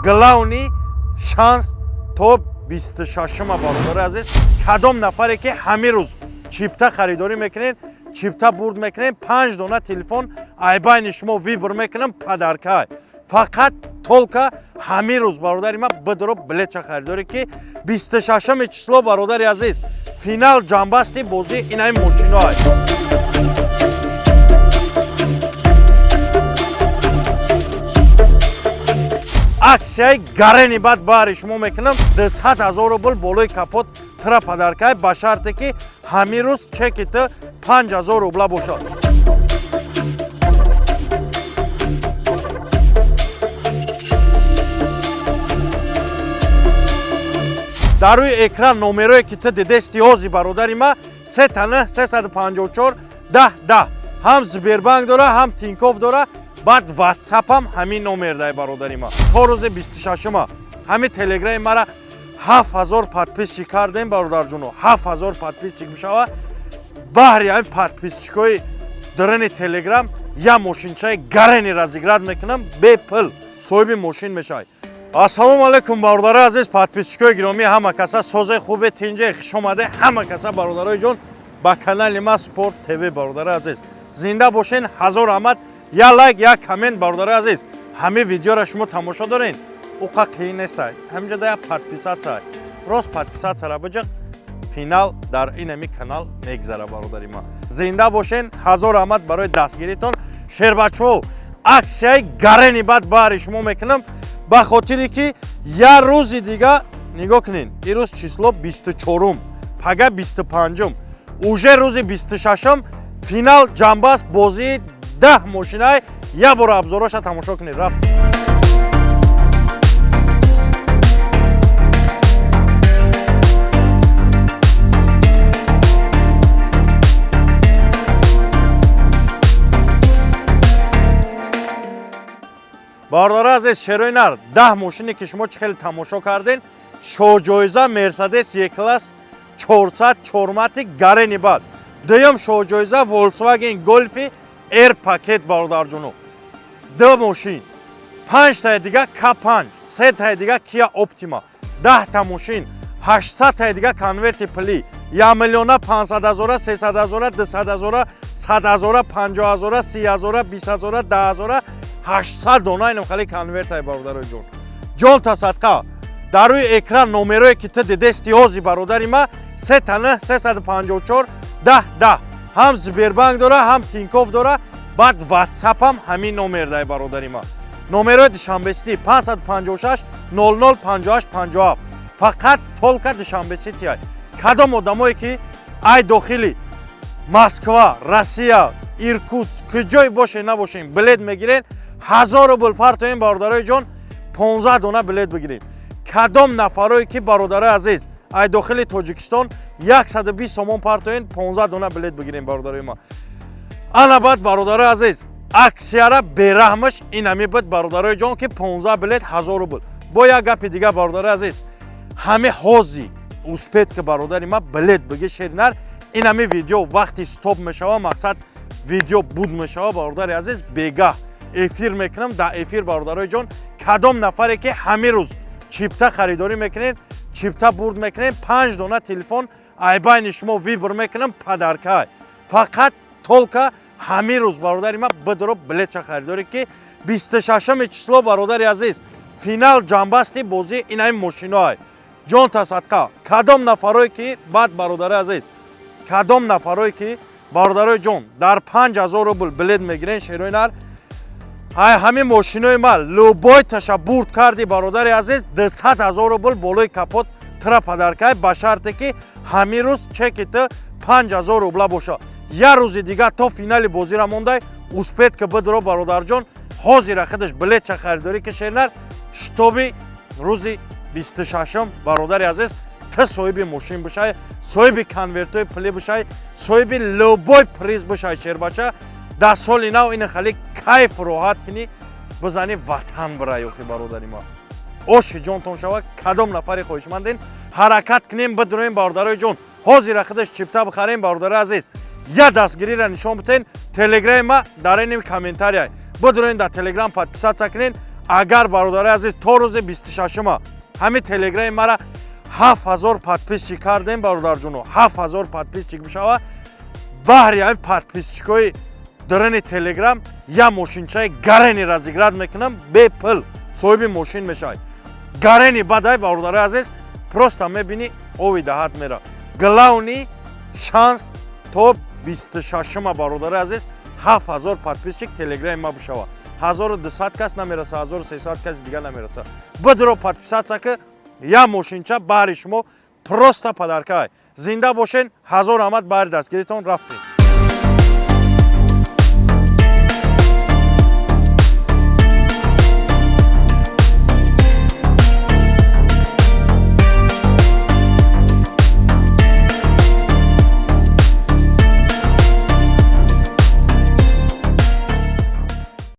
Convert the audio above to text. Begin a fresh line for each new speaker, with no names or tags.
Главный шанс то 26-ма, бародари азиз. Кадом нафаре ки ҳамин рӯз чипта харидорӣ мекунед, чипта бурд мекунед, панҷ дона телефон айбайни шумо выбор мекунам, подарка. Фақат только ҳамин рӯз, бародари ман, бидро билетша харидорӣ, ки 26-ми число, бародари азиз, финал ҷамбасти бозӣ инаи мошиноай. Аксияи гарени баъд баҳри шумо мекунам, 200 000 рубл болои капот тра подарка, ба шарте ки ҳамин рӯз чеки ту 5000 рубла бошад. Дар рӯи экран номерое ки ту дидести ҳози, бародари ма, сетана 354 10 10, ҳам Сбербанк дора, ҳам Тинькофф дора, баъд Ватсапам ҳамин номер дай, бародари ма. То рӯзи 26-ма ҳамин Телеграми мара 7000 подписчик кардем, бародарҷоно, 7000 подписчик мешава. Баҳри ҳамин подписчикҳои дарани Телеграм я мошинчаи гарени разыграть мекунам, бепул соҳиби мошин мешавад. Ассалому алайкум, бародари азиз, подписчикҳои гиромӣ, ҳама каса созе, хубе, тинҷе, хушомаде ҳама каса, бародарои ҷон, ба канали ма Спорт ТВ. Бародари азиз, зинда бошен, ҳазор раҳмат. Я лайк, я коммент, бародари азиз. Ҳамин видеоро шумо тамошо дорен, уқа қиин нестай, ҳаминҷода я подписаться, рост подписаться-ра биҷиқ, финал дар инами канал мегзара. Бародари ма, зинда бошен, ҳазор раҳмат барои дастгиритон. Шербачо, аксияи гарени баъд баҳри шумо мекунам, ба хотире ки я рӯзи дига, нигоҳ кунед, ирӯз число 24-ум, пага 25-ум, уже рӯзи 26-ум финал ҷамбаст бозии 10 мошинай. Я бора обзороша тамошо кунед, рафт. Бародари азиз, шерои нар, 10 мошине ки шумо чӣ хеле тамошо карден, шоҳҷоиза Мерседес Е-класс 400 чорматик гарени, бад дуюм шоҳҷоиза Volkswagen Golfi R пакет, бародарҷоно, ду мошин, панҷтаи дига К5, сетаи дига Kia Optima, 10-та мошин, 800-таи дига конверти пулӣ, 1 500 000, 300 000, 200 000, 100 000, 50 000, 30 000, 20 000, 10 000, 800 дона инам хали конвертай. Бародарои ҷон, ҷон тасадқа, дар рӯи экран номерое ки ту дидести ҳози, бародари ма, сетана 354 10 10, ҳам Сбербанк дора, ҳам Тинькофф дора, баъд Ватсапам ҳамин номер дай, бародари ма. Номерои Душанбесити 556 00 58 57, фақат только Душанбеситиай. Кадом одамое ки ай дохили Москва, Россия, Иркутск, куҷое боше набошем, билет мегирен, 1000 рубл партоем, бародарои ҷон, 15 дона билет бигирем. Кадом нафарое ки, бародарои азиз, ай дохили Тоҷикистон 120 сомон партоен, 15 дона билет бигирем, бародарои ма. Ана баъд, бародарои азиз, аксияра бераҳмаш инами буд, бародарои ҷон, ки 15 билет 1000 рубл. Бо як гапи дига, бародарои азиз, ҳами ҳози успеть ки, бародари ма, билет биги, шеринар. Инами видео вақти стоп мешава, мақсад видео буд мешава, бародари азиз, бегаҳ эфир мекунам. Дар эфир, бародарои ҷон, кадом нафаре ки ҳамин рӯз чипта харидорӣ мекунед, чипта бурд мекунед, панҷ дона телефон айбайни шумо выбор мекунам, подарка. Фақат только ҳамин рӯз, бародари ма, бидро билетша харидорӣ, ки 26-ми число, бародари азиз, финал ҷамбасти бозии инаи мошиноай. Ҷон тасадқа, кадом нафарое ки баъд, бародари азиз, кадом нафарое ки, бародарои ҷон, дар 5000 рубл билет мегирен, шерои нар, ай ҳамин мошинои ма любой таша бурд карди, бародари азиз, 200 000 рубл болои капот тра подарка, ба шарте ки ҳамин рӯз чеки ту 5000 рубла боша. Я рӯзи дигар то финали бозира мондай, успеть ки бидро, бародарҷон, ҳозира худаш билетча харидорӣ ки, шернар, чтобы рӯзи 26-ум, бародари азиз, ту соҳиби мошин бишавӣ, соҳиби конвертҳои пулӣ бишавӣ, соҳиби любой приз бишавӣ. Шербача, дар соли нав ина хали кайф роҳат кунӣ, бизанӣ ватан бирай. Охи, бародари ма, оши ҷонтон шава. Кадом нафаре хоҳишманден, ҳаракат кунем, бидроем, бародарои ҷон, ҳозира худаш чипта бихарем. Бародари азиз, я дастгириро нишон битен, Телеграми ма дар иним комментария, бидроен, дар Телеграм подписаться кунен. Агар, бародари азиз, то рӯзи 26-ума ҳамин телеграми мара 7000 подписчик кардем, бародарҷоно, 7000 подписчик бишава, баҳри ҳамин подписчикои дарани телеграм я мошинчаи гарени разыграть мекунам. Бепул соҳиби мошин мешавад. Гарени бадай, бародари азиз, просто мебинӣ, ови даҳат мера. Главный шанс то 26-ума, бародари азиз, 7000 подписчик телеграми ма бишава. 1200 кас намераса, 1300 каси дига намераса. Бидро, подписаться ки, я мошинча баҳри шумо просто подарка. Зинда бошен, ҳазор раҳмат баҳри дастгиритон. Рафтем.